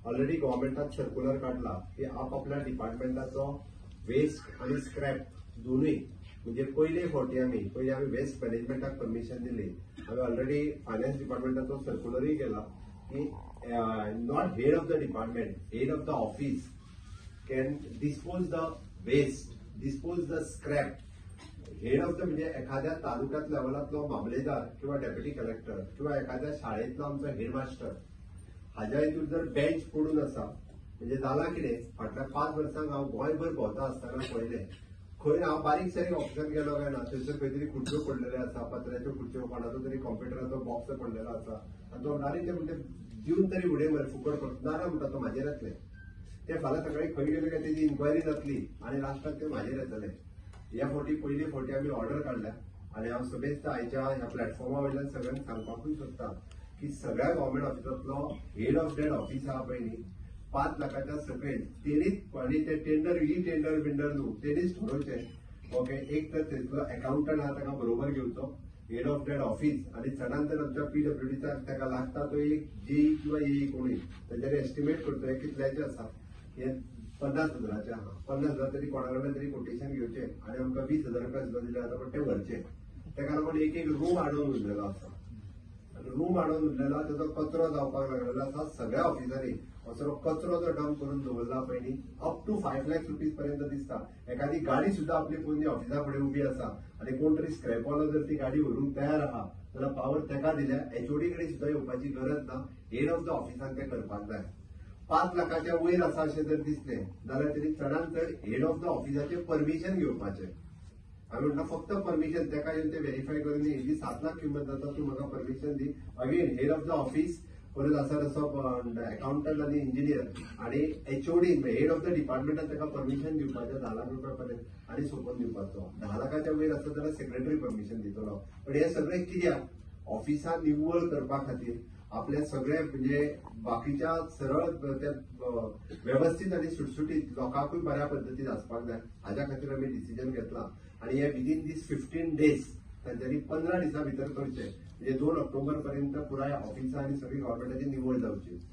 Already गव्हर्मेंटान circular काडला की आपापल्या डिपार्टमेंटाचो वेस्ट आनी स्क्रॅप दोनूय. म्हणजे पयले फावटी आमी पयलीं आमी वेस्ट मॅनेजमेंटाक परमिशन दिली. हांवें ऑलरेडी फायनान्स डिपार्टमेंटाचो सर्क्युलरूय केला की not head of the department, head of the office can dispose the waste, dispose the scrap. Head of the म्हणजे एखाद्या तालुक्यात लेवलांतलो मामलेदार किंवा डेप्युटी कलेक्टर किंवा एखाद्या शाळेंतलो आमचो हेडमास्टर, हाज्या हितून जर बेंच पडून आसा म्हणजे जाला कितें, फाटल्या 5 वर्सांक हांव गोंयभर भोंवता आसतना पळयलें, खंय हांव बारीक सारीक ऑफिसान गेलो काय ना, थंयसर खंय तरी खुर्च्यो पडलेल्यो आसा, पत्र्याच्यो खुर्च्यो, कोणाचो तरी कॉम्प्युटराचो बॉक्स पडलेलो आसा आनी तो म्हणटा, "आरे, ते म्हणटे दिवन तरी उडय मरे, फुकट पडटा." ना ना म्हणटा तो, म्हाजेर येतले ते. फाल्यां सकाळी खंय गेले काय तेजी इन्क्वायरी जातली आनी लास्टाक ते म्हाजेर येतले. ह्या फावटी पयली फावटी आमी ऑर्डर काडल्या आनी हांव सगळेच आयच्या ह्या प्लॅटफॉर्मा वयल्यान सगळ्यांक सांगपाकूय सोदता की सगळ्या गव्हर्मेंट ऑफिसांतलो हेड ऑफ that office आहा पळय न्ही, 5 लाखाच्या सकयल तेणीच आनी ते टेंडर ई टेंडर बिंडर न्हू, तेणीच ठरोवचें. ओके, एक तर थंयसलो अकाउंटंट आहा ताका बरोबर घेवचो, हेड ऑफ that office, आनी चडान चड आमच्या पीडब्ल्यूडीचा ताका लागता तो एक जेई किंवा एई कोणूय. तेंच्यांनी एस्टिमेट करचो हे कितल्याचे आसा. हे 50 हजाराचे आहा, 50,000 तरी कोणा कडल्यान तरी कोटेशन घेवचें आनी आमकां 20,000 रुपया सुद्दां दिले जाता, पण ते व्हरचे. ताका लागून एक एक रूम आडोवन उरलेलो आसा. रूम आडोवन उरलेलो, ताचो कचरो जावपाक लागलेलो आसा. सगळ्या ऑफिसांनी असो कचरो जो डंप करून दवरला पळय न्ही, अप टू 5 लॅक्स रुपीज पर्यंत दिसता. एखादी गाडी सुद्दां आपली पोरणी ऑफिसा फुडें उबी आसा आनी कोण तरी स्क्रॅपवालो जर ती गाडी व्हरूंक तयार आहा जाल्यार पावर ताका दिल्या, एचओडी कडेन सुद्दां येवपाची गरज ना. हेड ऑफ the ऑफिसान तें करपाक जाय. 5 लाखाच्या वयर आसा अशें जर दिसलें जाल्यार तरी चडान चड हेड ऑफ the ऑफिसाचें परमिशन घेवपाचें. हांवें म्हणटा, फक्त परमिशन ताका येवन ते व्हेरीफाय करून ही 7 लाख किंमत जाता, तूं म्हाका permission the. Again head of the office, परत आसा तसो अकाउंटंट आनी इंजिनियर आनी एचओडी, हेड ऑफ the डिपार्टमेंटान ताका परमिशन दिवपाचें 10 लाख रुपया पर्यंत आनी सोंपोवन दिवपाचो. 10 लाखाच्या वयर आसत जाल्यार सेक्रेटरी परमिशन दितलो. पण हे सगळें कित्याक? ऑफिसान निव्वळ करपा खातीर, आपल्या सगळे म्हणजे बाकीच्या सरळ ते वेवस्थीत आनी सुटसुटीत लोकांकूय बऱ्या पद्दतीन आसपाक जाय, हाज्या खातीर आमी डिसिजन घेतला. आनी हे विदीन दीस 15 डेज तांच्यांनी 15 दिसां भितर करचे, म्हणजे 2 ऑक्टोबर पर्यंत पुराय ऑफिसां आनी सगळी गव्हर्मेंटाची निवळ जावची.